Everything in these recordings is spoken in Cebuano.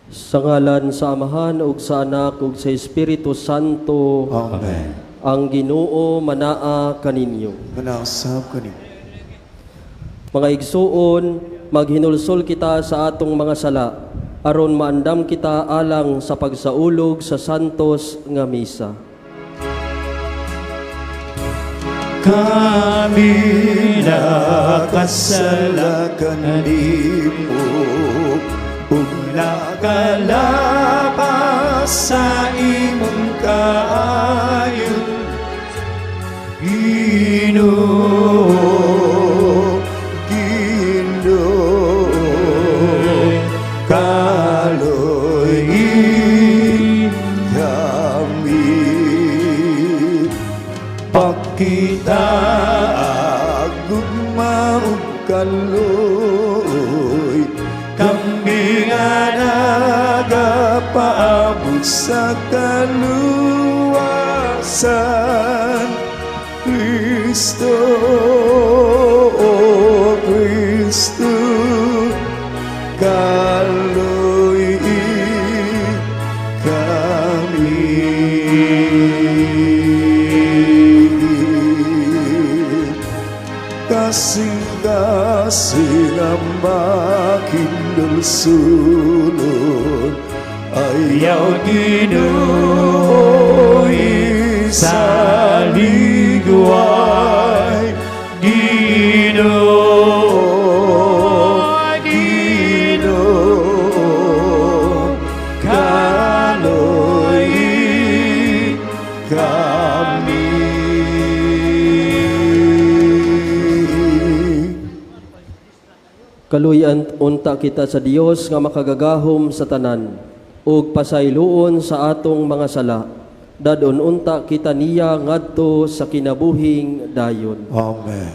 Sa ngalan sa Amahan ug sa Anak ug sa Espiritu Santo. Amen. Ang Ginoo manaa kaninyo. Manausab kanimo. Mga igsuon, maghinulsol kita sa atong mga sala aron maandam kita alang sa pagsaulog sa santos nga misa. Kami nakasala kanimo ug nakalapas sa imong kaayo. Ginoo, Ginoo, kaloy kami. Pakita gugma ug kaloy, kami nga nagapaabot sa kaluwasan. Kristo, O Kristo, kaloy kami. Kasing-kasing ang makinulsulon, ayaw Ginoo isaligway. Ginoo, Ginoo, kaloy kami. Kaluyan unta kita sa Dios nga makagagahom sa tanan ug pasayloon sa atong mga sala. Dadon unta kita niya ngadto sa kinabuhing dayon. Amen.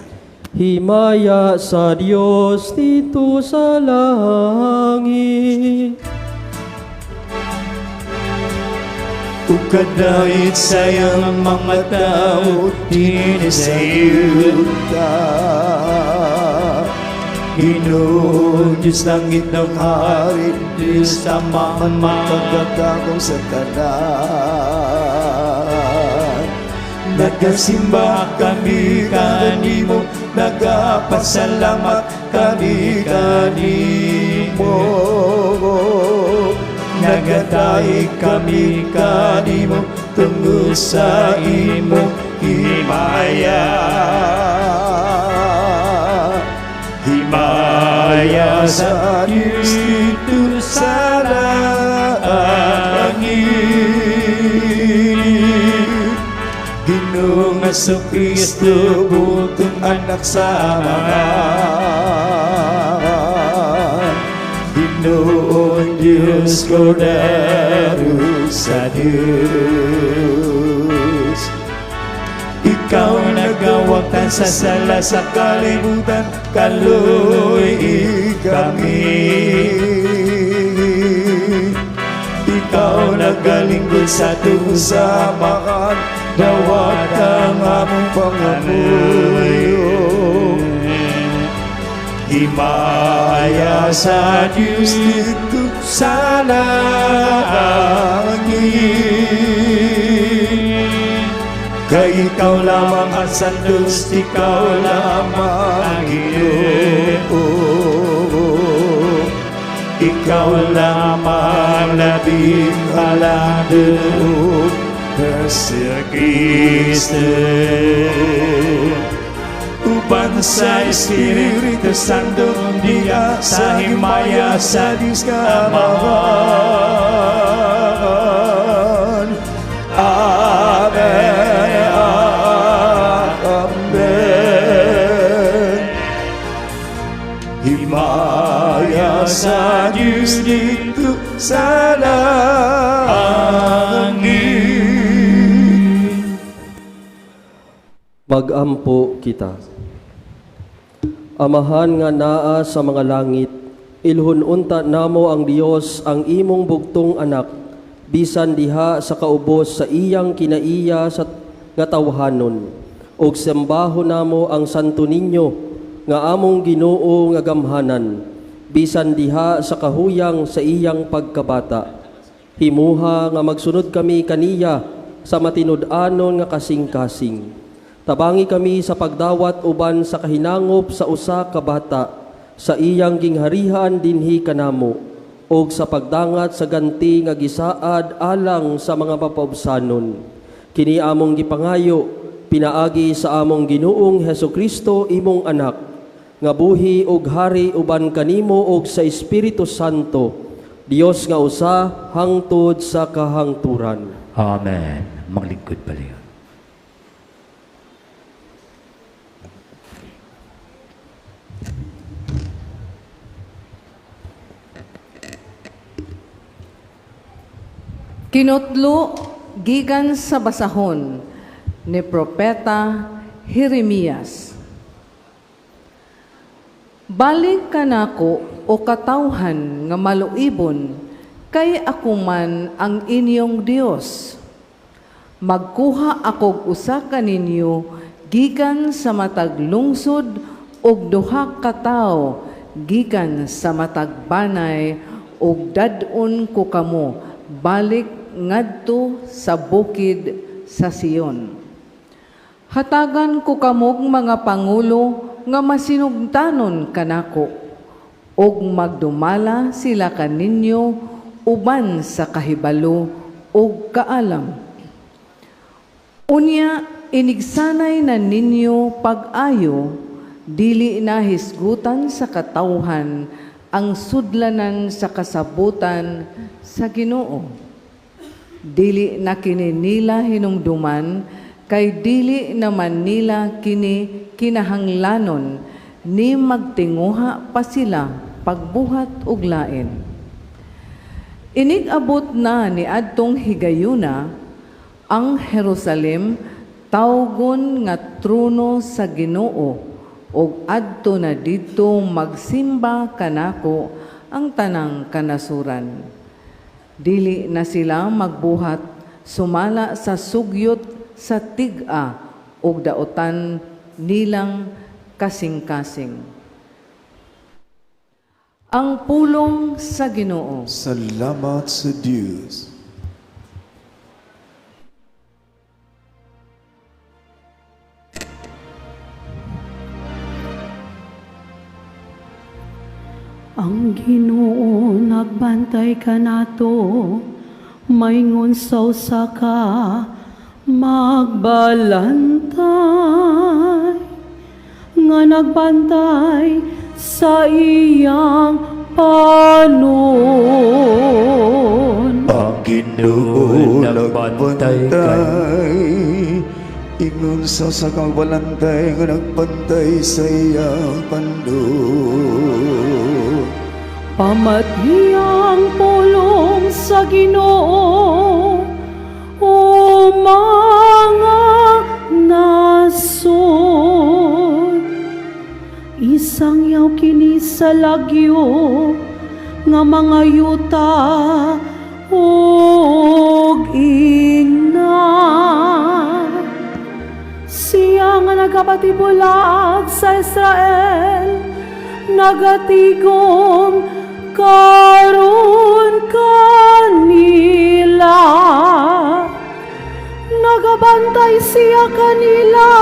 Himaya sa Dios dito sa langit. Ug kadayit sa iyang mga tao dinhi sa yuta. Ginoo, Diyos langit ng hari, Diyos Amahan makagagahom sa tanan. Nagasimba kami kanimo, nagapasalamat kami kanimo. Nagatay kami kanimo tungod sa imong himaya. Himaya sa Diyos dito sa langit. Ginoong Kristo, butong anak sa Amahan. Ginoong Diyos, Kordero sa Diyos. Ikaw nagawagtan sa sala sa kalibutan, kaloy kami. Ikaw nagalingkod sa tuo sa Amahan, dawat ang among pangamuyo. Himaya sa Diyos dito sa langit. Kay ikaw lamang ang santos, ikaw lamang ang Ginoo. Ikaw lamang labing alagad sa Kristo. Uban sa Espiritu Santo, diya sa himaya sa Diyos nga Amahan. Amen. Amen. Himaya sa Diyos dito sa langit. Magampo kita. Amahan nga naa sa mga langit, ilhon unta namo ang Dios ang imong bugtong anak, bisan diha sa kaubos sa iyang kinaiya sa nga tawhanon. Og sambahon namo ang Santo Niño nga among Ginoo nga gamhanan. bisan diha sa kahuyang sa iyang pagkabata. Himuha nga magsunod kami kaniya sa matinud-anon nga kasing-kasing. Tabangi kami sa pagdawat uban sa kahinangop sa usa ka bata sa iyang gingharihan dinhi kanamo og sa pagdangat sa ganti nga gisaad alang sa mga mapaubsanon. Kini among gipangayo pinaagi sa among Ginoong Hesukristo, imong anak, nga buhi ug hari uban kanimo ug sa Espiritu Santo, Dios nga usa hangtod sa kahangturan. Amen. Maglingkod palayon. Kinutlo gikan sa basahon ni Propeta Jeremias. Balik kanako, o katawhan nga maluibon, kay ako man ang inyong Dios. Magkuha akog usa kaninyo gikan sa matag lungsod ug duha ka tawo gikan sa matag banay ug dad-on ko kamo balik ngadto sa bukid sa Sion. Hatagan ko kamog mga pangulo nga masinugtanon kanako ug magdumala sila kaninyo uban sa kahibalo ug kaalam. Unya inigsanay na ninyo pag-ayo, dili na hisgutan sa katawhan ang sudlanan sa kasabutan sa Ginoo. Dili na kini nila hinumduman, kay dili naman nila kini kinahanglanon, ni magtinguha pa sila pagbuhat og lain. Inig-abot na ni adtong higayuna ang Jerusalem tawgon nga trono sa Ginoo, ug adto na didto magsimba kanako ang tanang kanasuran. Dili na sila magbuhat sumala sa sugyot sa tig-a ug daotan nilang kasing-kasing. Ang pulong sa Ginoo. Salamat sa Diyos. Ang Ginoo nagbantay kanato, maingon sa usa ka magbalantay nga nagbantay sa iyang panon. Ang Ginoo Nagbantay nagbantay, ingon sa usa ka magbalantay nga nagbantay sa iyang panon. Pamati ang pulong sa Ginoo, o mga nasod. Isangyaw kini sa lagyo nga mga yuta ug ingna. Siya nga nagapatibulag sa Israel, nagatigom karon kanila. Nagabantay siya kanila,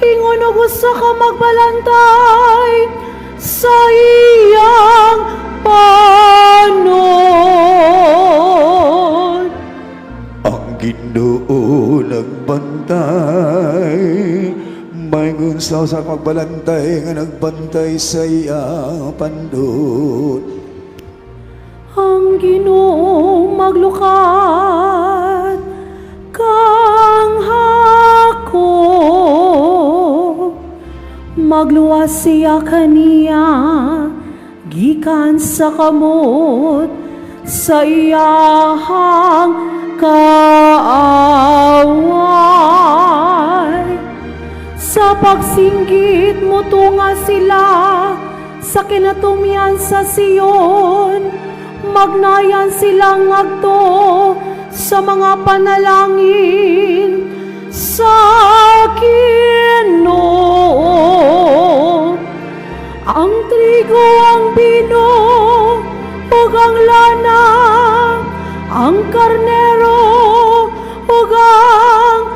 ingon og usa ka magbalantay sa iyang panon. Ang Ginoo nagbantay, maingon sa usa ka magbalantay nga nagbantay sa iyang pandot. Ang Ginoo maglukat kang Jacob, magluwas siya kaniya gikan sa kamot sa iyahang kaaway. Sa pagsinggit mutunga sila sa kinatumyan sa Sion, magnayan sila ngadto sa mga panalangin sa Ginoo. Ang trigo ang ang lana, ang karnero ug ang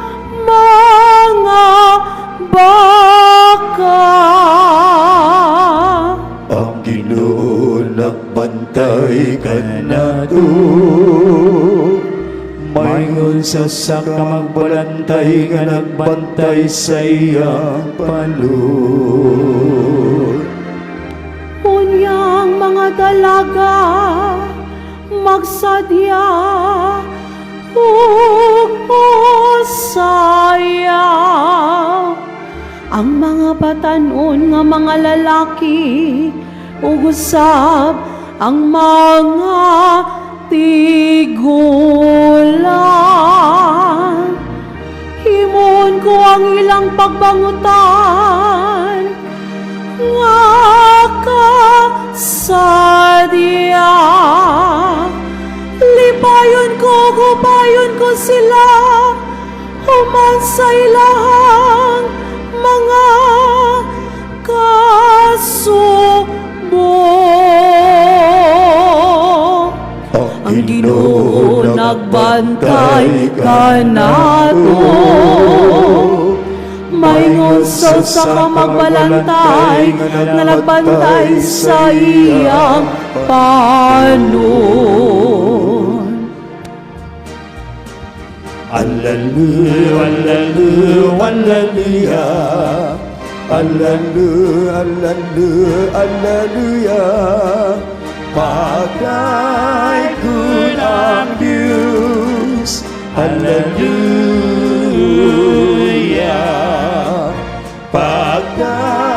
mga baka. Ang Ginoo nagbantay kanato, maingon sa usa ka magbalantay nga nagbantay sa iyang panlod. Unyang mga dalaga magsadya ug mosayaw. Ang mga batanon nga mga lalaki ug usab ang mga tigulang. Himon ko ang ilang pagbangutan nga kasadya. Lipayon ko, hupayon ko sila human sa ilahang mga kasubo. Ang Ginoo nagbantay kanato, maingon sa usa ka magbalantay nga nagbantay sa iyang panlod. Alleluia, alleluia, alleluia. Alleluia, alleluia, alleluia. Pagdaiggon ang Diyos. Alleluia. Pagdaiggon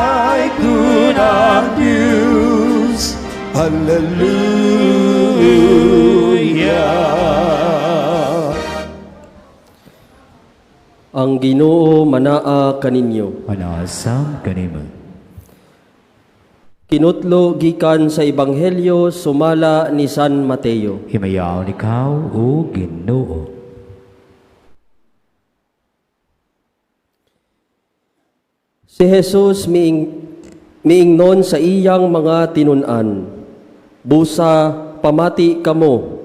ang Diyos. Alleluia. Ang Ginoo manaa kaninyo. Manaa sab kanimo. Kinutlo gikan sa Ebanghelyo sumala ni San Mateo. Himayaon ikaw, o Ginoo. Si Jesus miingnon sa iyang mga tinun-an, "Busa pamati kamo,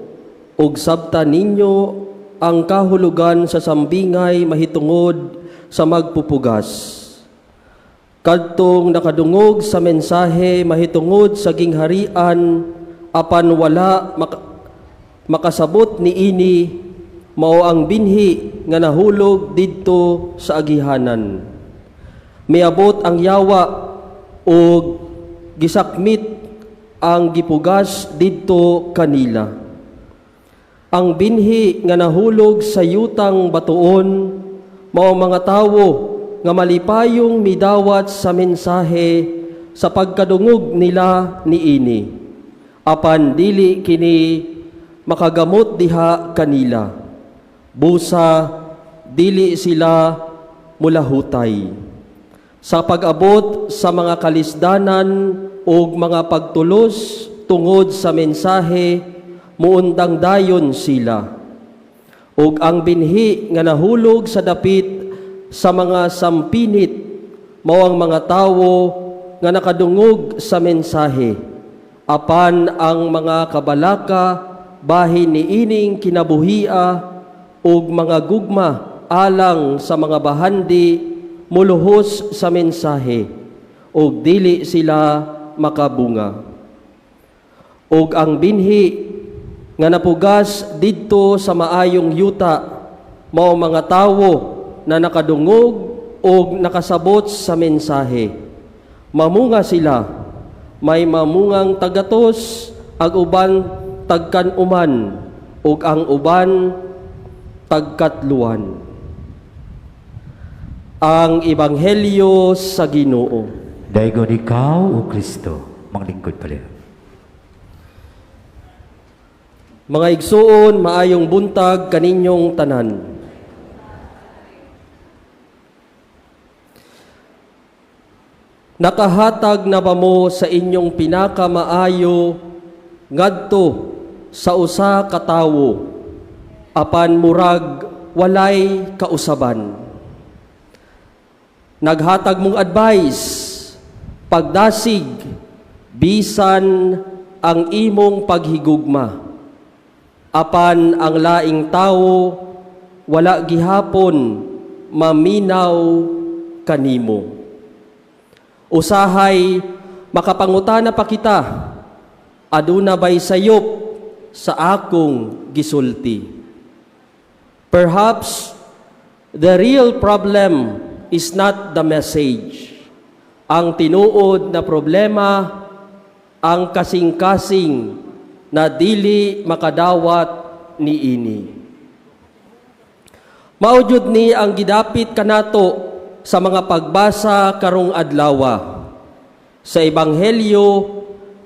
ug sabta ninyo ang kahulugan sa sambingay mahitungod sa magpupugas. Kadtong nakadungog sa mensahe mahitungod sa gingharian apan wala makasabot niini, mao ang binhi nga nahulog didto sa agihanan. Miabot ang yawa ug gisakmit ang gipugas didto kanila. Ang binhi nga nahulog sa yutang batuon mao mga tawo nga malipayong midawat sa mensahe sa pagkadungog nila niini. Apan dili kini makagamot diha kanila. Busa dili sila mulahutay. Sa pag-abot sa mga kalisdanan ug mga pagtulos tungod sa mensahe, muundang dayon sila. Ug ang binhi nga nahulog sa dapit sa mga sampinit mao ang mga tawo nga nakadungog sa mensahe. Apan ang mga kabalaka bahin niining kinabuhia ug mga gugma alang sa mga bahandi muluhos sa mensahe ug dili sila makabunga. Ug ang binhi nga napugas didto sa maayong yuta mao mga tawo na nakadungog ug nakasabot sa mensahe. Mamunga sila, may mamungang tagatos, ag uban tagkan-uman, ug ang uban tagkatluan." Ang Ebanghelyo sa Ginoo. Daygon ikaw, o Kristo, manglingkod pala. Mga igsuon, maayong buntag kaninyong tanan. Nakahatag na ba mo sa inyong pinakamaayo ngadto sa usa ka tawo apan murag walay kausaban? Naghatag mong advice, pagdasig, bisan ang imong paghigugma. Apan ang laing tawo wala gihapon maminaw kanimo. Usahay makapangutana pa kita, aduna bay sayop sa akong gisulti? Perhaps the real problem is not the message. Ang tinuod na problema, ang kasing-kasing na dili makadawat niini. Mao jud ni ang gidapit kanato sa mga pagbasa karong adlawa. Sa Ebanghelyo,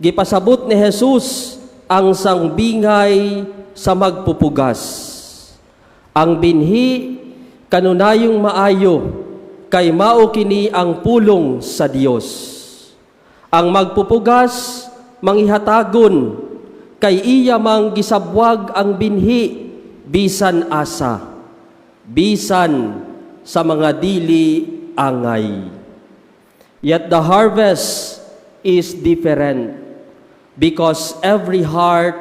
gipasabot ni Jesus ang sangbingay sa magpupugas. Ang binhi kanunayong maayo kay mao kini ang pulong sa Dios. Ang magpupugas manghihatagon kay iya mang gisabwag ang binhi bisan asa, bisan sa mga dili angay. Yet the harvest is different because every heart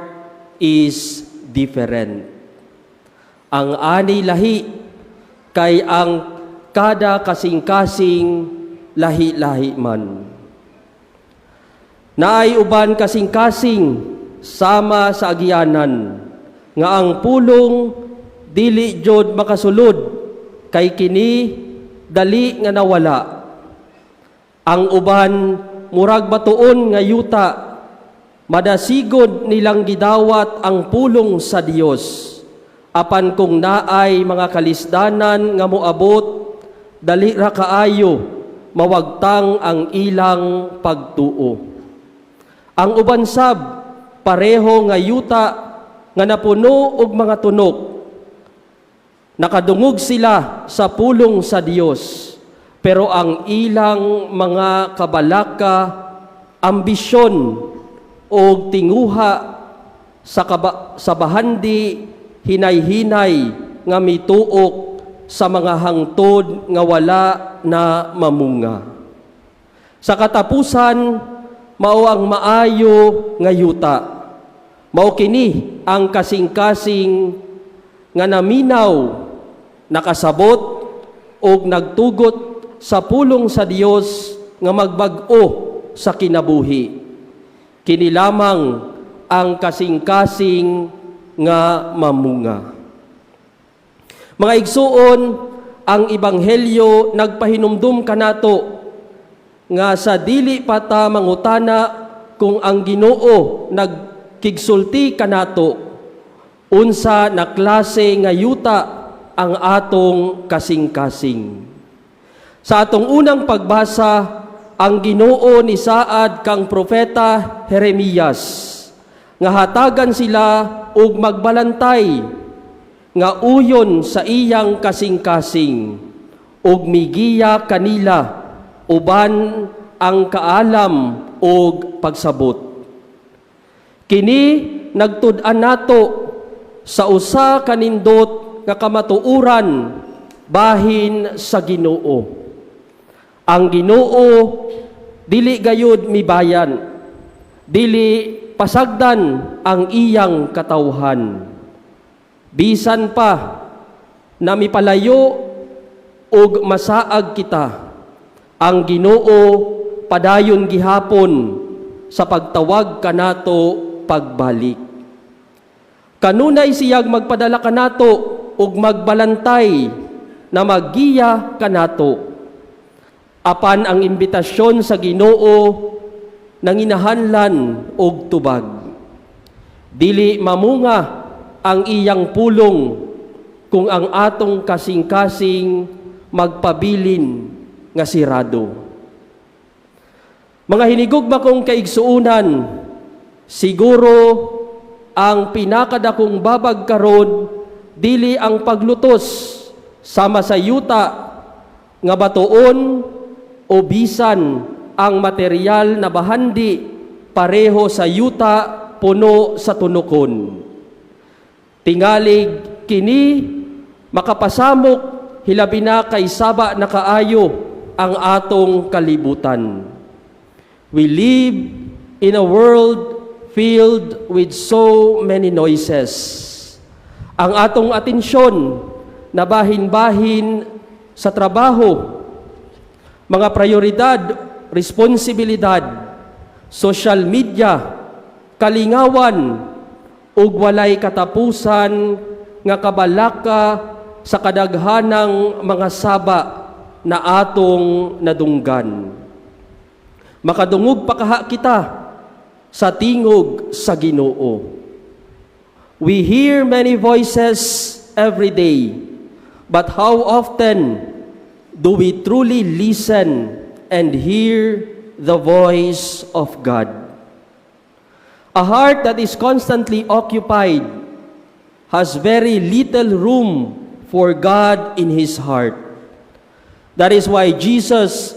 is different. Ang ani lahi kay ang kada kasing-kasing lahi-lahi man. Naay uban kasing-kasing sama sa agianan nga ang pulong dili jud makasulod kay kini dali nga nawala. Ang uban murag batuon nga yuta, madasigod nilang gidawat ang pulong sa Dios. Apan kung naay mga kalisdanan nga moabot, dali ra kaayo mawagtang ang ilang pagtuo. Ang uban sab pareho nga yuta nga napuno og mga tunok. Nakadungog sila sa pulong sa Dios, pero ang ilang mga kabalaka, ambisyon o tinguha sa bahandi hinay-hinay nga mituok sa mga hangtod nga wala na mamunga. Sa katapusan, mao ang maayo nga yuta. Mao kini ang kasing-kasing nga naminaw, nakasabot og nagtugot sa pulong sa Dios nga magbag-o sa kinabuhi. Kini lamang ang kasing-kasing nga mamunga. Mga igsuon, ang ebanghelyo nagpahinumdum kanato nga sa dili pa ta mangutana kung ang Ginoo nagkigsulti kanato, unsa na klase nga yuta ang atong kasing-kasing. Sa atong unang pagbasa, ang Ginoo ni saad kang propeta Jeremias nga hatagan sila og magbalantay nga uyon sa iyang kasing-kasing ug migiya kanila uban ang kaalam ug pagsabot. Kini nagtud-an nato sa usa ka nindot nga kamatuoran bahin sa Ginoo. Ang Ginoo dili gayud mibayan, dili pasagdan ang iyang katawhan. Bisan pa na mipalayo ug masaag kita, ang Ginoo padayon gihapon sa pagtawag kanato pagbalik. Kanunay siyag magpadala kanato ug magbalantay na maggiya kanato. Apan ang imbitasyon sa Ginoo nanginahanglan og tubag. Dili mamunga ang iyang pulong kung ang atong kasing-kasing magpabilin nga sirado. Mga hinigugma kong kaigsuunan, siguro ang pinakadakong babag karon dili ang paglutos sama sa yuta nga batuon o bisan ang material na bahandi pareho sa yuta puno sa tunokon. Tingalig kini makapasamok, hilabi na kay saba na kaayo ang atong kalibutan. We live in a world filled with so many noises. Ang atong atensyon nabahin-bahin sa trabaho, mga prioridad, responsibilidad, social media, kalingawan, ug walay katapusan nga kabalaka sa kadaghanang mga saba na atong nadunggan. Makadungog pa kaha kita sa tingog sa Ginoo? We hear many voices every day, but how often do we truly listen and hear the voice of God? A heart that is constantly occupied has very little room for God in his heart. That is why Jesus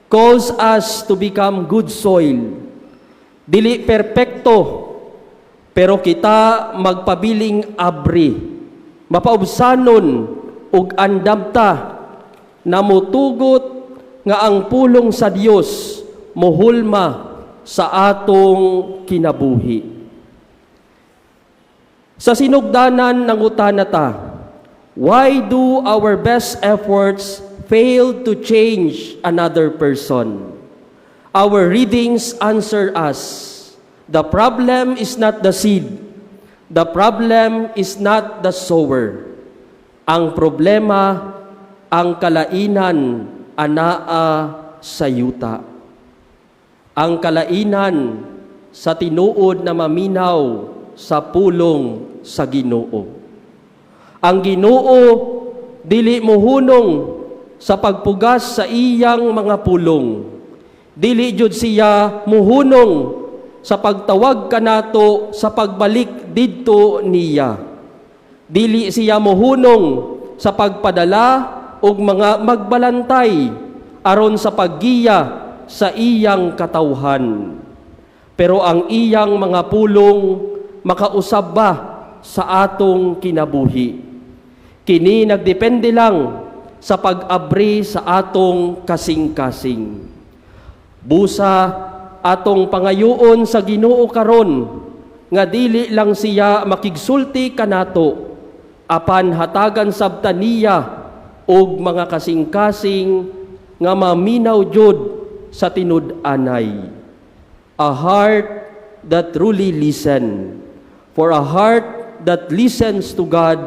calls us to become good soil. Dili perpekto, pero kita magpabiling abri, mapaubsanon ug andam ta na mutugot nga ang pulong sa Dios muhulma sa atong kinabuhi. Sa sinugdanan nangutana ta, why do our best efforts fail to change another person? Our readings answer us. The problem is not the seed. The problem is not the sower. Ang problema, ang kalainan anaa sa yuta. Ang kalainan sa tinuod na maminaw sa pulong sa Ginoo. Ang Ginoo dili mohunong sa pagpugas sa iyang mga pulong. Dili jud siya muhunong sa pagtawag kanato sa pagbalik didto niya. Dili siya muhunong sa pagpadala og mga magbalantay aron sa paggiya sa iyang katawhan. Pero ang iyang mga pulong makausab ba sa atong kinabuhi? Kini nagdepende lang sa pag-abri sa atong kasing-kasing. Busa atong pangayoon sa Ginoo karon nga dili lang siya makigsulti kanato, apan hatagan sabta niya og mga kasing-kasing nga maminaw jud sa tinud-anay. A heart that truly listen. For a heart that listens to God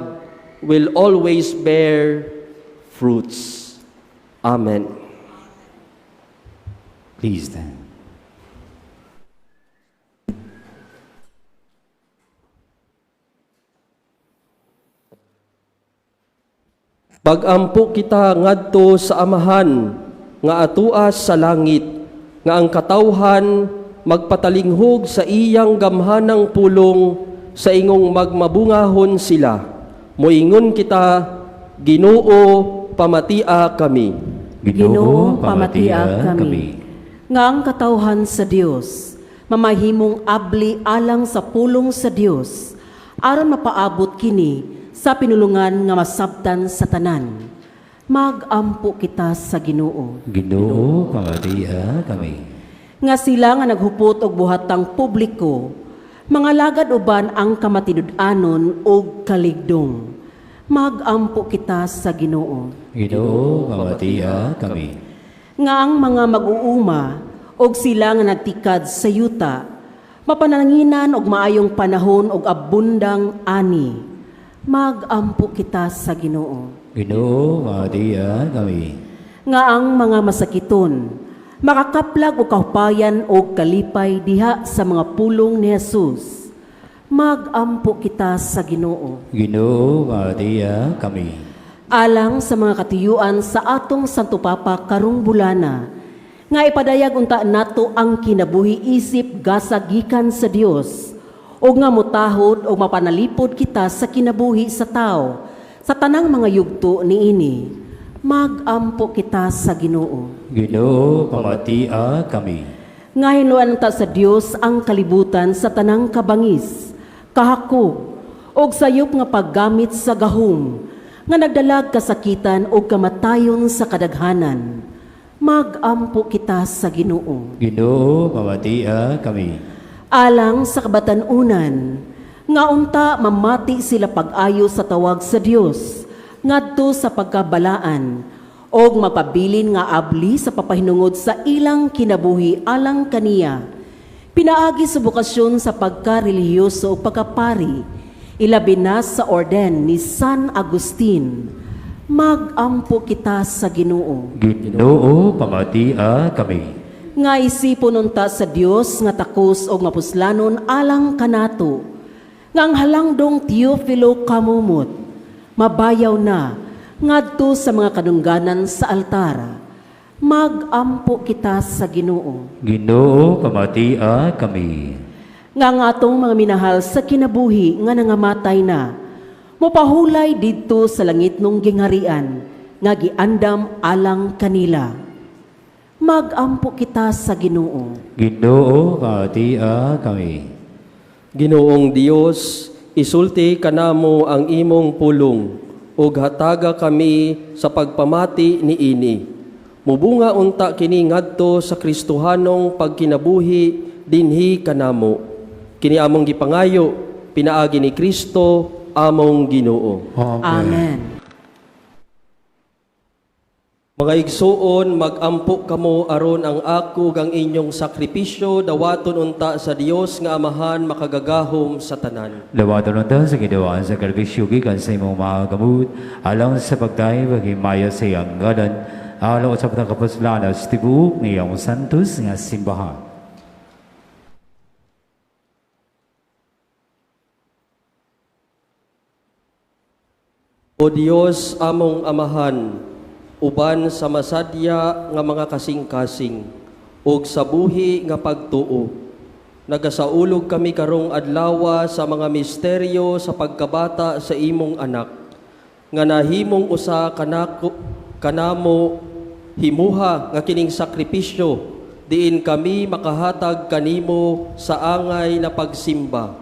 will always bear fruits. Amen. Please stand. Pag-ampo kita ngadto sa Amahan nga atuas sa langit, nga ang katawhan magpatalinghog sa iyang gamhanang pulong sa ingong magmabungahon sila. Moingon kita, Ginoo, pamatia kami. Ginoo, pamatia kami. Nga ang katawhan sa Dios mamahimong abli alang sa pulong sa Dios aron mapaabot kini sa pinulungan nga masabtan sa tanan. Magampo kita sa Ginoo. Ginoo, pamatia kami. Nga sila nga naghupot og buhatang publiko, mangalagad uban ang kamatinud-anon ug kaligdong. Magampo kita sa Ginoo. Ginoo, pamatia kami. Nga ang mga mag-uuma og sila nga nagtikad sa yuta mapananginan og maayong panahon og abundang ani. Magampo kita sa Ginoo. Ginoo, pamatia kami. Nga ang mga masakiton makakaplag og kahupayan og kalipay diha sa mga pulong ni Jesus. Magampo kita sa Ginoo. Ginoo, pamatia kami. Alang sa mga katuyuan sa atong Santo Papa karong bulana, nga ipadayag unta nato ang kinabuhi isip gasa gikan sa Dios, ug nga motahod og mapanalipod kita sa kinabuhi sa tao sa tanang mga yugto niini. Magampo kita sa Ginoo. Ginoo, pamatia kami. Nga hinuan ta sa Dios ang kalibutan sa tanang kabangis, kahakog, og sayop nga paggamit sa gahom, nga nagdalag kasakitan og kamatayon sa kadaghanan. Magampo kita sa Ginoo. Ginoo, pamatia kami. Alang sa kabatan-unan, nga unta mamati sila pag-ayo sa tawag sa Dios ngadto sa pagkabalaan og mapabilin nga abli sa papahinungod sa ilang kinabuhi alang kaniya. Pinaagi sa bokasyon sa pagkarelihiyoso o pagkapari, ilabi na sa orden ni San Agustin. Magampo kita sa Ginoo. Ginoo, pamatia kami. Nga isipon unta sa Dios nga takos og mapuslanon alang kanato. Nga ang halangdong Teofilo Camomot, mabayaw na ngadto sa mga kadungganan sa altar. Magampo kita sa Ginoo. Ginoo, pamatia kami. Nga ang atong mga minahal sa kinabuhi nga nangamatay na, mopahulay didto sa langitnong gingharian nga giandam alang kanila. Magampo kita sa Ginoo. Ginoo, pamatia kami. Ginoong Dios, isulti kanamo ang imong pulong ug hataga kami sa pagpamati niini. Mubunga unta kini ngadto sa Kristohanong pagkinabuhi dinhi kanamo. Kini among gipangayo pinaagi ni Kristo among Ginoo. Amen. Mga igsuon, magampo kamo aron ang ako ug ang inyong sakripisyo dawaton unta sa Dios nga Amahan makagagahom sa tanan. Dawaton unta sa Ginoo ang sakripisyo gikan sa imong mga kamot, alang sa pagdayeg ug himaya sa iyang ngalan, alang sa pagkapuslanan sa tibuok niyang santos nga simbahan. O Dios among Amahan, uban sa masadya nga mga kasing-kasing ug sa buhi nga pagtuo, nagasaulog kami karong adlawa sa mga misteryo sa pagkabata sa imong anak, nga nahimong usa kanamo himuha nga kining sakripisyo diin kami makahatag kanimo sa angay na pagsimba.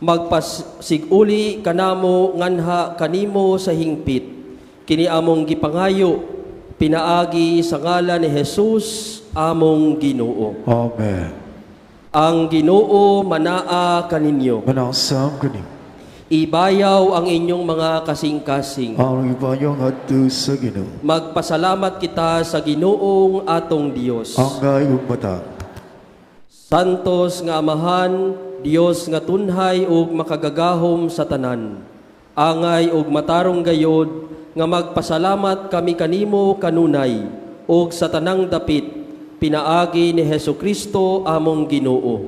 Magpasiguli kanamo nganha kanimo sa hingpit. Kini among gipangayo pinaagi sa ngalan ni Jesus among Ginoo. Amen. Ang Ginoo manaa kaninyo. Manasam kaninyo. Ibayaw ang inyong mga kasing-kasing. Ang ibayaw ngadto sa Ginoo. Magpasalamat kita sa Ginoong atong Dios. Angay ug mata. Santos nga Amahan, Dios nga tunhay ug makagagahom sa tanan. Angay ug matarong gayod nga magpasalamat kami kanimo kanunay ug sa tanang dapit pinaagi ni Hesukristo among Ginoo.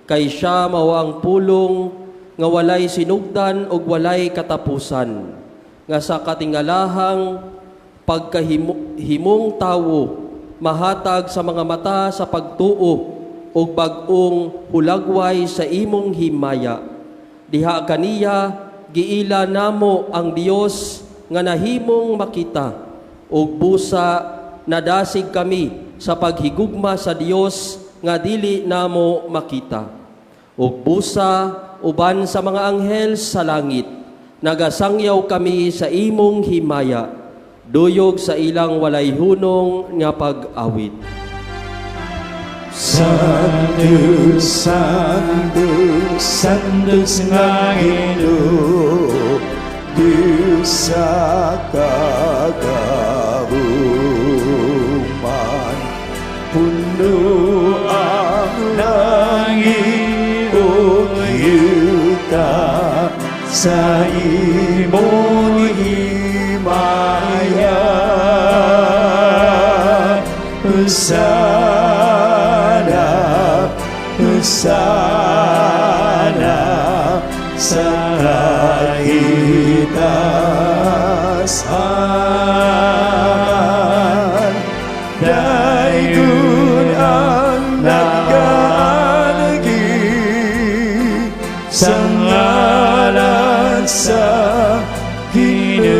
Kay siya mao ang pulong nga walay sinugdan ug walay katapusan, nga sa katingalahang pagkahimong tawo mahatag sa mga mata sa pagtuo ug bag-ong hulagway sa imong himaya. Diha kaniya giila namo ang Dios nga nahimong makita, ug busa nadasig kami sa paghigugma sa Dios nga dili namo makita. Ug busa uban sa mga anghel sa langit, nagasangyaw kami sa imong himaya, duyog sa ilang walay hunong nga pag-awit. Santo, Santo, Santos nga Ginoo, Diyos sa kagahuman, puno ang langit ug yuta sa imong himaya. Hosana, Hosana sa kahitasan. Dayon ang nagaanhi sa ngalan sa Ginoo.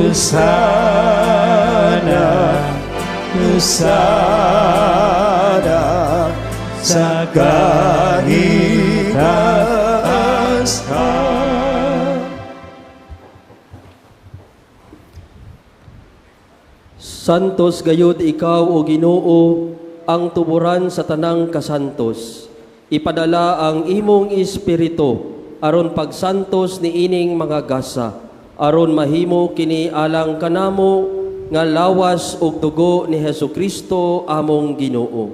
Hosana, Hosana sa kahitasan. Santos gayud ikaw o Ginoo, ang tuburan sa tanang kasantos, ipadala ang imong espiritu aron pagsantos niining mga gasa, aron mahimo kini alang kanamo nga lawas ug dugo ni Hesukristo among Ginoo.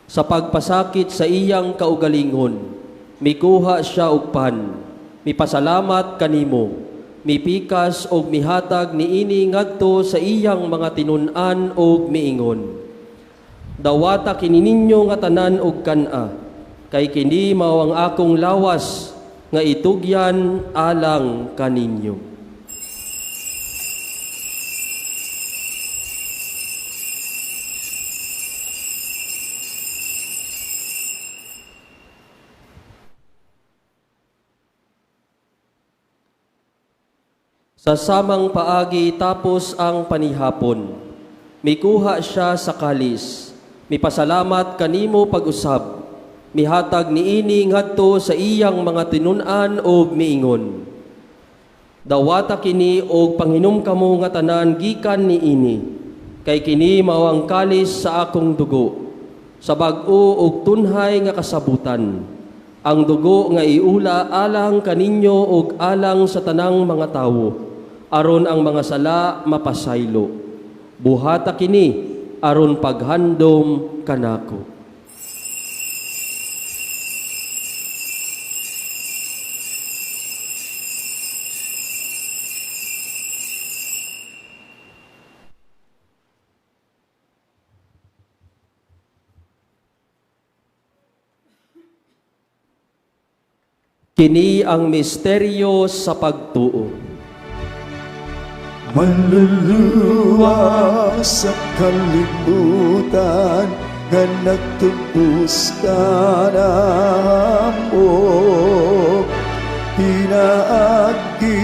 Sa pagpasakit sa iyang kaugalingon, mikuha siya og pan, mipasalamat kanimo, mipikas og mihatag niini ngadto sa iyang mga tinun-an og miingon: "Dawata kini ninyo nga tanan og kan-a, kay kini mao ang akong lawas nga itugyan alang kaninyo." Sa samang paagi tapos ang panihapon, mikuha siya sa kalis, mipasalamat kanimo pag-usab, mihatag niini ngadto sa iyang mga tinun-an og miingon: "Dawata kini og panghinom kamo nga tanan gikan niini, kay kini mao ang kalis sa akong dugo, sa bag-o og tunhay nga kasabutan, ang dugo nga iula alang kaninyo og alang sa tanang mga tawo, aron ang mga sala mapasaylo. Buhata kini aron paghandom kanako." Kini ang misteryo sa pagtuo. Manluluwa sa kalibutan nga nagtubos ka namo, pinaagi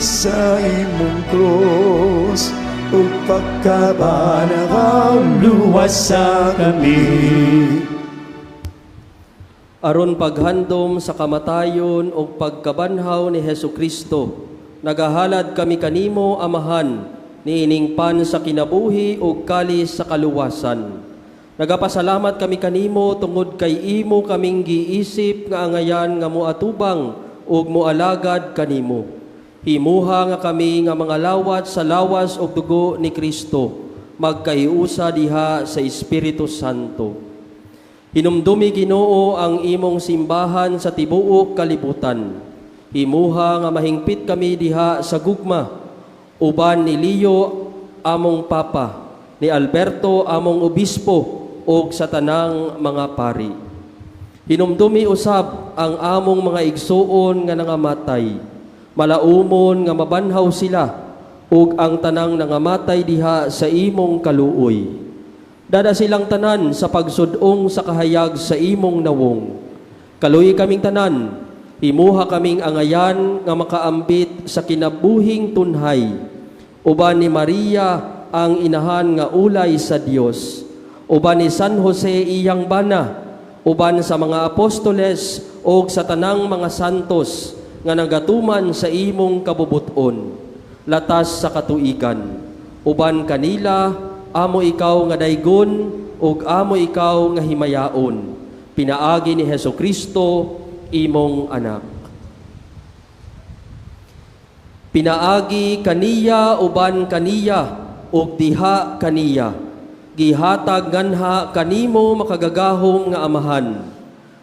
sa imong cross ug pagkabanhaw, luwas sa kami. Aron paghandom sa kamatayon ug pagkabanhaw ni Hesukristo, nagahalad kami kanimo, Amahan, niining pan sa kinabuhi ug kalis sa kaluwasan. Nagapasalamat kami kanimo tungod kay imo kaming giisip nga angayan nga moatubang ug moalagad kanimo. Himuha nga kami nga mga lawat sa lawas ug dugo ni Kristo, magkahiusa diha sa Espiritu Santo. Hinumdumi, Ginoo, ang imong simbahan sa tibuok kalibutan. Himuha nga mahingpit kami diha sa gugma, uban ni Leo among Papa, ni Alberto among Obispo, ug sa tanang mga pari. Hinumdumi usab ang among mga igsuon nga nangamatay. Malaumon nga mabanhaw sila, ug ang tanang nangamatay diha sa imong kaluoy. Dada silang tanan sa pagsudong sa kahayag sa imong nawong. Kaluoyi kaming tanan, himuha kaming angayan nga makaambit sa kinabuhing tunhay. Uban ni Maria ang inahan nga ulay sa Dios, uban ni San Jose iyang bana, uban sa mga apostoles og sa tanang mga santos nga nagatuman sa imong kabubuton, latas sa katuigan. Uban kanila, amo ikaw nga daygon ug amo ikaw nga himayaon. Pinaagi ni Hesukristo, imong anak. Pinaagi kaniya, uban kaniya, ug diha kaniya, gihatag nganha kanimo makagagahom nga Amahan,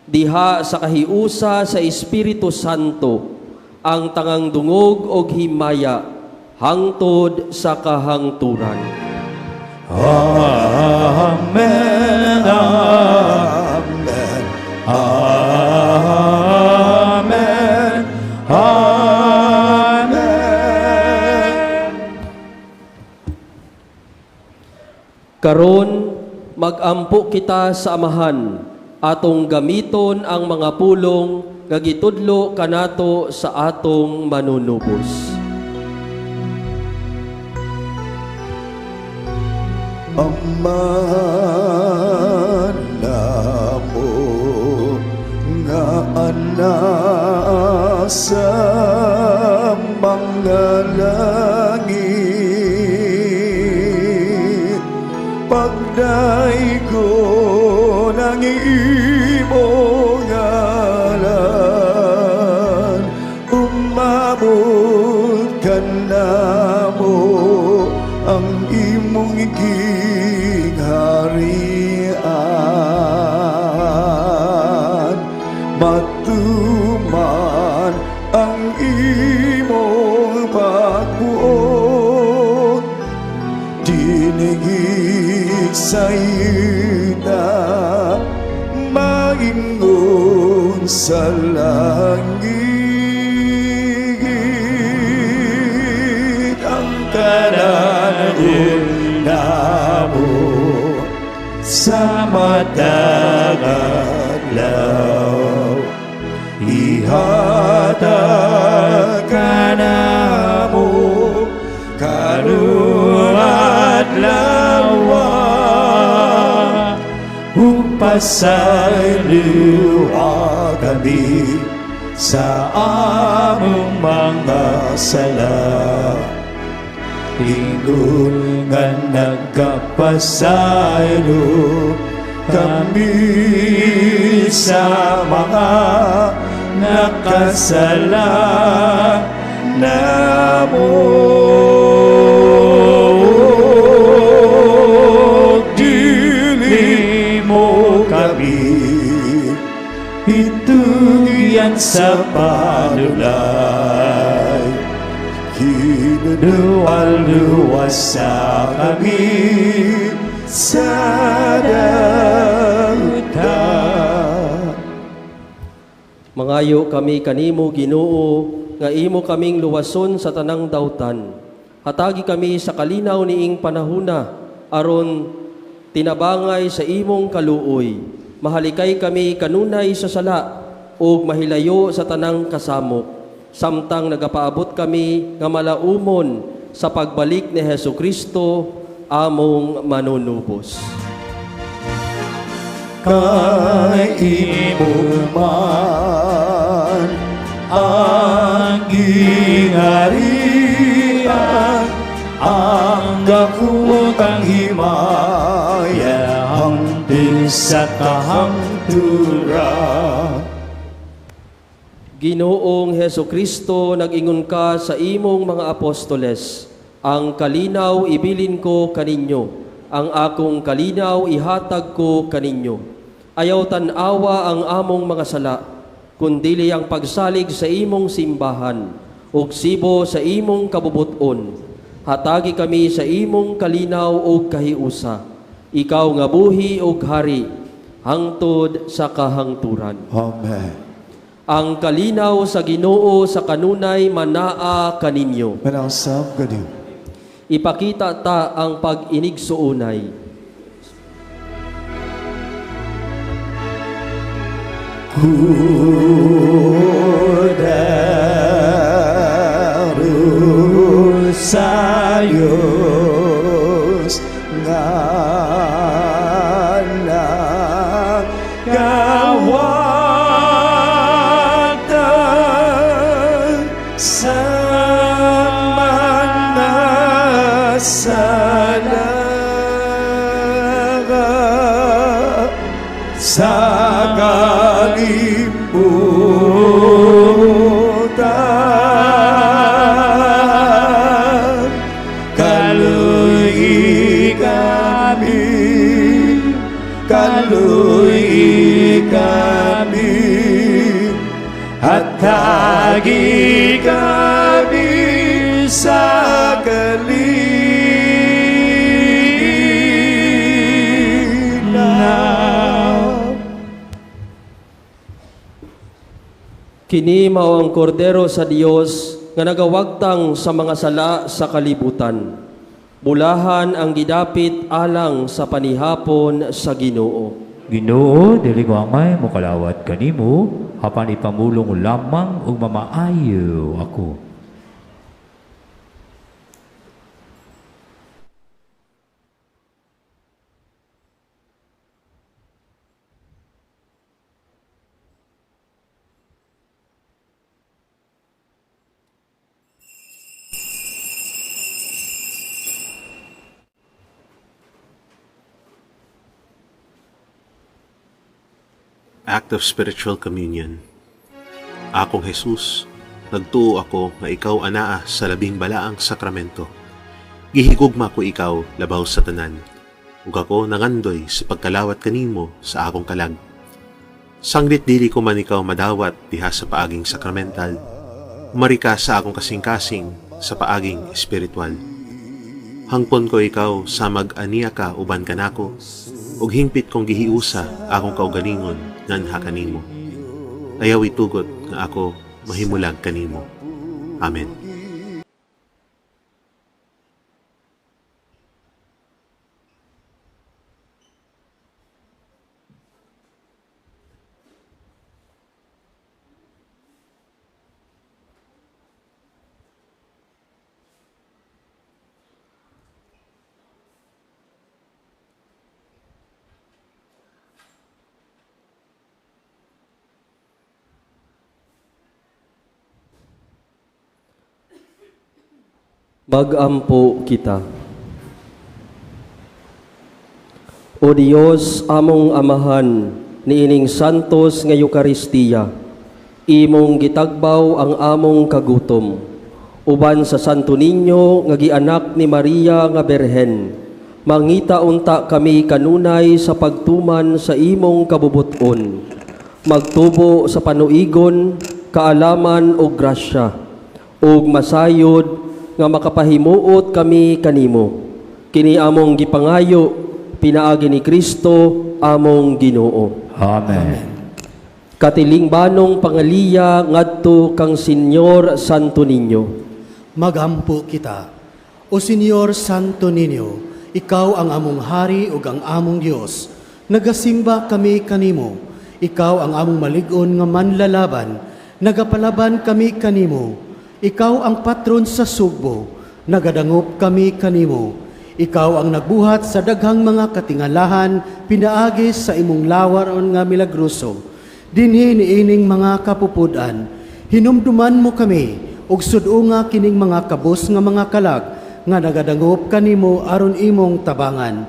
diha sa kahiusa sa Espiritu Santo, ang tangang dungog og himaya hangtod sa kahangturan. Amen. Amen. Amen. Amen. Karon magampo kita sa Amahan, atong gamiton ang mga pulong nga gitudlo kanato sa atong manunubos. Ama namo nga anaa sa mga langit, pagdaygon Matuman ang imong pagbuot, Dinigi sa ita, maingon sa langit ang kanan namo sa matag adlaw, ihatag kanamo karong adlaw, ug pasayloa kami sa among mga sala, ingon nga nagapasaylo kami sa mga nakasala namo. Dili mo kami itugyan sa panulay, Kinudual-luwas sa kami sa dautan. Mangayo kami kanimo, Ginoo, nga imo kaming luwason sa tanang dautan. Hatagi kami sa kalinaw niing panahuna aron tinabangay sa imong kaluoy. Mahalikay kami kanunay sa sala ug mahilayo sa tanang kasamok, samtang nagapaabot kami nga malaumon sa pagbalik ni Hesu Kristo among manunubos. Kay imo man ang gingharian, ang gakutang himaya, hangtod sa kahangturan. Ginoong Heso Kristo, nag-ingon ka sa imong mga apostoles, "Ang kalinaw ibilin ko kaninyo, ang akong kalinaw ihatag ko kaninyo." Ayaw tan-awa ang among mga sala, kundili ang pagsalig sa imong simbahan, ug sibo sa imong kabubuton. Hatagi kami sa imong kalinaw ug kahiusa. Ikaw nga buhi ug hari, hangtod sa kahangturan. Amen. Ang kalinaw sa Ginoo sa kanunay manaa kaninyo. Manausap kaniyo. Ipakita ta ang pag-inigsuonay. Kordero sa Diyos nga nagkawagtang sa mga sala sa kalibutan. Kaluy kami, kaluy kami, hatagi kami sa kalinaw. Kini mao ang kordero sa Dios nga nagawagtang sa mga sala sa kalibutan. Bulahan ang gidapit alang sa panihapon sa Ginoo. Ginoo, dili ko angay mokalawat kanimo, apan ipamulong lamang ug mamaayo ako. Act of Spiritual Communion. Akong Jesus, nagtuo ako nga ikaw anaa sa labing balaang sakramento. Gihigugma ko ikaw labaw sa tanan, ug ako nangandoy sa pagkalawat kanimo sa akong kalag. Sanglit dili ko man ikaw madawat diha sa paaging sakramental, umari ka sa akong kasing-kasing sa paaging espiritual. Hangpon ko ikaw sa mag-aniya ka uban kanako, ug hingpit kong gihiusa akong kaugalingon nganha kanimo. Ayaw itugot nga ako mahimulag kanimo. Amen. Magampo kita. O Dios, among Amahan, niining santos nga Eukaristiya, imong gitagbaw ang among kagutom, uban sa Santo Niño nga gianak ni Maria nga Berhen, mangita unta kami kanunay sa pagtuman sa imong kabubuton, magtubo sa panuigon, kaalaman o grasya, ug masayod nga makapahimuot kami kanimo. Kini among gipangayo, pinaagi ni Kristo among Ginoo. Amen. Katilingbanong pangaliya ngadto kang Senyor Santo Niño. Magampo kita. O Senyor Santo Niño, ikaw ang among hari ug ang among Dios. Nagasimba kami kanimo. Ikaw ang among malig-on nga manlalaban. Nagapalaban kami kanimo. Ikaw ang patron sa Sugbo. Nagadangop kami kanimo. Ikaw ang nagbuhat sa daghang mga katingalahan pinaagi sa imong lawaron nga milagroso. Dinhi niining mga kapupud-an, hinumduman mo kami ug sud-unga kining mga kabus nga mga kalag nga nagadangop kanimo aron imong tabangan.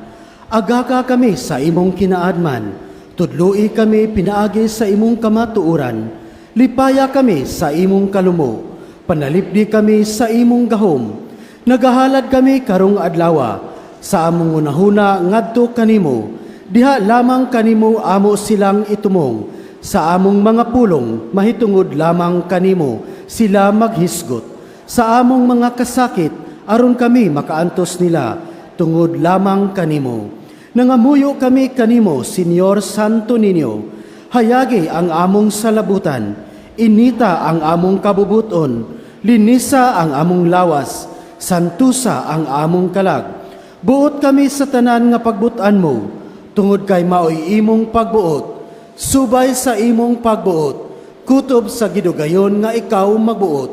Agaka kami sa imong kinaadman, tudloi kami pinaagi sa imong kamatuoran. Lipaya kami sa imong kalumo, panalipdi kami sa imong gahom. Nagahalad kami karong adlawa sa among hunahuna ngadto kanimo. Diha lamang kanimo amo silang itumong. Sa among mga pulong mahitungod lamang kanimo sila maghisgot. Sa among mga kasakit aron kami makaantos nila tungod lamang kanimo. Nangamuyo kami kanimo, Senyor Santo Niño. Hayagi ang among salabutan, inita ang among kabubuton, linisa ang among lawas, santusa ang among kalag. Buot kami sa tanan nga pagbutan mo, tungod kay maoy imong pagbuot, subay sa imong pagbuot, kutob sa gidugayon nga ikaw magbuot.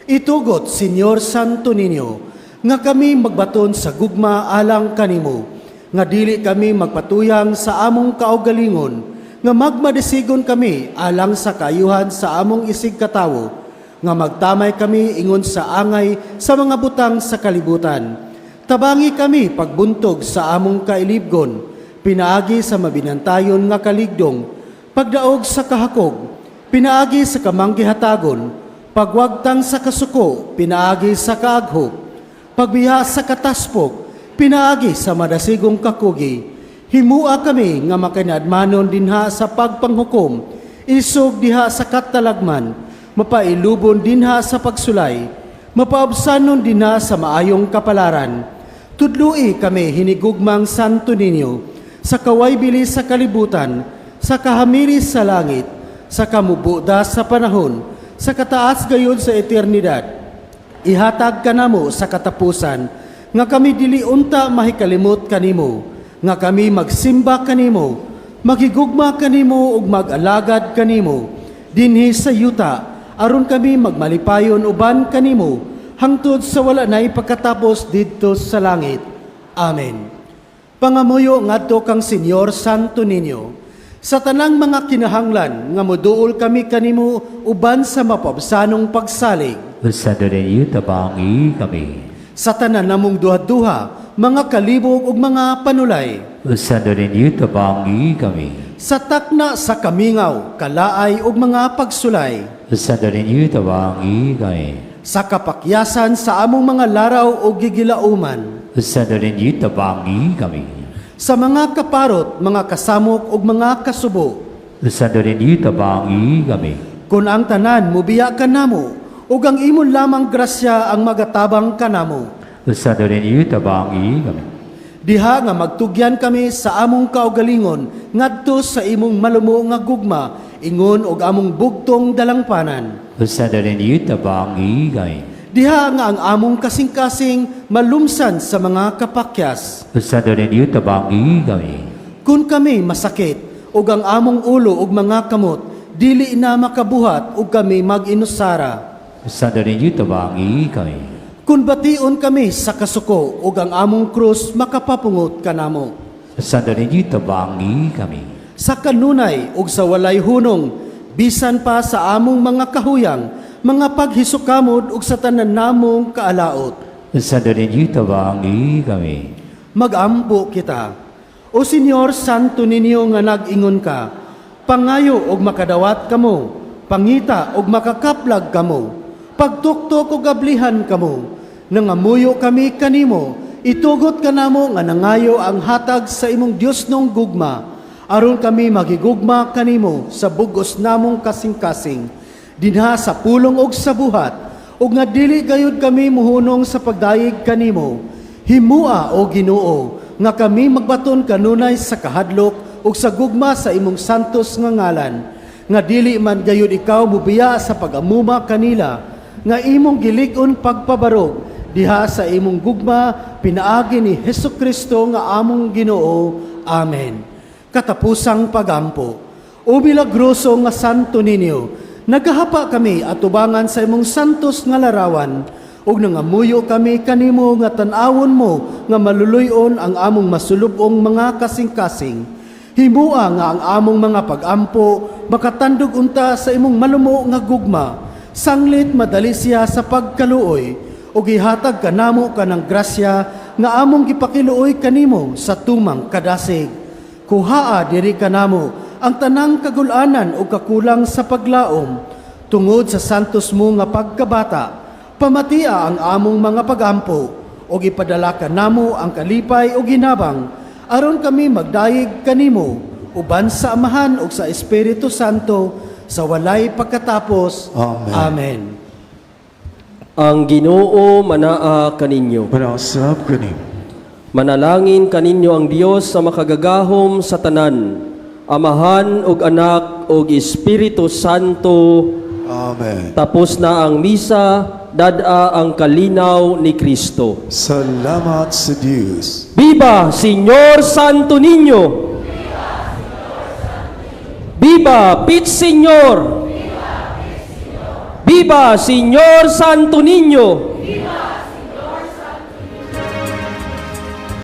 Itugot, Senyor Santo Niño, nga kami magbaton sa gugma alang kanimo, nga dili kami magpatuyang sa among kaugalingon, nga magmadisigon kami alang sa kaayuhan sa among isig katawo, nga magtamay kami ingon sa angay sa mga butang sa kalibutan. Tabangi kami pagbuntog sa among kailibgon, pinaagi sa mabinantayon nga kaligdong, pagdaog sa kahakog, pinaagi sa kamanggihatagon, pagwagtang sa kasuko, pinaagi sa kaaghok, pagbiha sa kataspok, pinaagi sa madasigong kakugi. Himua kami nga makinadmanon dinha sa pagpanghukom, isog diha sa katalagman, mapailubon dinha sa pagsulay, mapaobsanon dinha sa maayong kapalaran. Tudlui kami hinigugmang Santo Niño, sa kawaybili sa kalibutan, sa kahamili sa langit, sa kamubuda sa panahon, sa kataas gayon sa eternidad. Ihatag kanamo sa katapusan, nga kami dili unta mahikalimot kanimo, nga kami magsimba kanimo, magigugma kanimo ug mag-alagad kanimo, dinhi sa yuta, aron kami magmalipayon uban kanimo, hangtod sa wala na'y pagkatapos didto sa langit. Amen. Pangamuyo ngadto kang Senyor Santo Niño, sa tanang mga kinahanglan nga moduol kami kanimo uban sa mapabsanong pagsalig. Santo Niño, tabangi kami. Sa tanan namong duha-duha, mga kalibog ug mga panulay. Santo Niño, tabangi kami. Sa takna sa kamingaw, kalaay ug mga pagsulay. Santo Niño, tabangi kami. Sa kapakyasan sa among mga laraw o gigilauman. Santo Niño, tabangi kami. Sa mga kaparot, mga kasamok ug mga kasubo. Santo Niño, tabangi kami. Kung ang tanan mubiya kanamo, ug ang imong lamang grasya ang magatabang kanamo. Santo Niño, tabangi kami. Diha nga magtugyan kami sa among kaugalingon ngadto sa imong malumo nga gugma, ingon og among bugtong dalangpanan. Santo Niño, tabangi kami. Diha nga ang among kasing-kasing malumsan sa mga kapakyas. Santo Niño, tabangi kami. Kung kami masakit ug ang among ulo ug mga kamot dili na makabuhat ug kami mag-inusara. Santo Niño, tabangi kami. Kung bation kami sa kasuko ug ang among krus makapapungot kanamo. Santo Niño, tabangi kami. Sa kanunay ug sa walay hunong, bisan pa sa among mga kahuyang, mga paghisukamod ug sa tanan namong kaalaot. Santo Niño, tabangi kami. Magampo kita. O Senyor Santo Niño nga nag-ingon ka, pangayo og makadawat kamo, pangita og makakaplag kamo, pagtuktok og ablihan kamo, nangamuyo kami kanimo, itugot kanamo nga nangayo ang hatag sa imong Diosnong gugma, aron kami magigugma kanimo sa bugos namong kasing-kasing, dinha sa pulong og sa buhat, ug nga dili gayud kami muhunong sa pagdayeg kanimo. Himua, o Ginoo, nga kami magbaton kanunay sa kahadlok ug sa gugma sa imong santos nga ngalan, nga dili man gayud ikaw mubiya sa pag-amuma kanila, nga imong gilig-on pagpabarog diha sa imong gugma pinaagi ni Hesus Kristo nga among Ginoo. Amen. Katapusang pagampo. O milagroso nga Santo Niño, nagahapa kami atubangan sa imong santos nga larawan ug nangamuyo kami kanimo nga tan-awon mo nga maluluy-on ang among masulub-ong mga kasing-kasing. Himua nga ang among mga pagampo makatandog unta sa imong malumo nga gugma. Sanglit madali siya sa pagkaluoy ug ihatag kanamo kanang grasya nga among gipakiluoy kanimo sa tumang kadasig. Kuhaa diri kanamo ang tanang kagul-anan ug kakulang sa paglaom tungod sa santos mo nga pagkabata. Pamatia ang among mga pagampo ug ipadala kanamo ang kalipay ug hinabang aron kami magdayeg kanimo uban sa Amahan ug sa Espiritu Santo sa walay pagkatapos. Amen. Amen. Ang Ginoo manaa kaninyo. Manausab kanimo. Manalangin kaninyo ang Dios sa makagagahom sa tanan, Amahan ug Anak ug Espiritu Santo. Amen. Tapos na ang misa, dad-a ang kalinaw ni Kristo. Salamat sa Diyos. Viva Señor Santo Niño! Viva Pit Señor! Viva Señor Santo Niño!